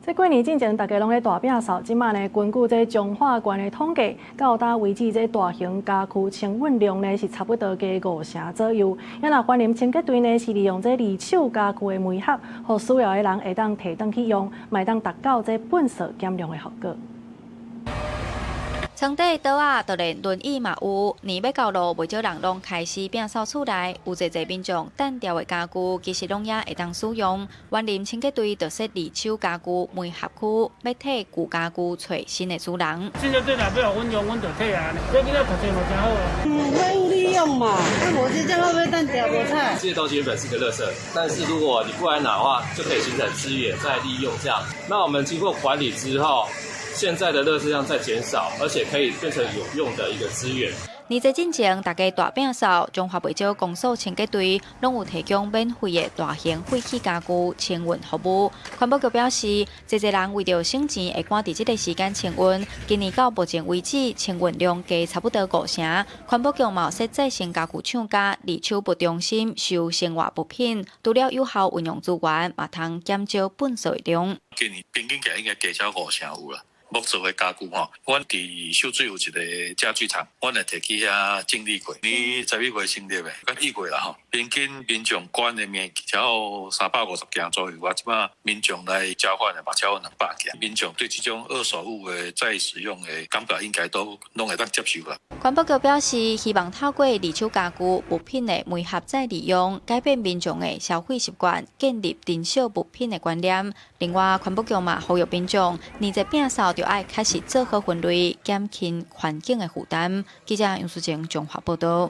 這過年進前，大家攏咧大摒掃。這馬呢，根據這彰化縣的統計，到今為止，這大型家具清運量呢是差不多加五成左右。啊若雲林清潔隊呢是利用這二手家具的媒合，予需要的人會當提轉去用，嘛會當達到這糞掃減量的效果。床底桌仔，就連輪椅嘛有。年欲到囉，袂少人攏開始摒掃厝內，有濟濟民眾擲掉的家具，其實攏猶會當使用。雲林清潔隊就設二手家具媒合區，欲替舊家具揣新的主人。清潔隊若欲予阮用，阮就替啊。這囡仔讀冊嘛誠好。廢物利用嘛，啊無這種好欲擲掉無彩。這些東西原本是個垃圾，但是如果你不來拿的話，就可以形成資源再利用。這樣，那我們經過管理之後，現在的垃圾量在減少，而且可以變成有用的一個資源。年節進前，大家大摒掃，彰化袂少公所清潔隊攏有提供免費的大型廢棄家具清運服務。環保局表示，濟濟人為著省錢，會趕佇這個時間清運。今年到目前為止，清運量加差不多五成。環保局嘛有設再生家具廠家、二手物中心收生活物品，除了有效運用資源，嘛通減少糞掃的量。今年平均起來應該加超五成有啦。木做的家具吼，阮佇秀水有一個家具廠，阮會提去遐整理過。年11月成立的，阮1月啦吼，平均民眾捐的物超350件左右，啊，這馬民眾來交換的嘛超過200件。民眾對這種二手物的再使用的感覺，應該都攏會當接受啦。環保局表示，希望透過二手家具物品的媒合再利用，改變民眾的消費習慣，建立珍惜物品的觀念。另外，環保局嘛呼籲民眾，年節摒掃就愛開始做好分類，減輕環境的負擔。記者楊淑靜綜合報道。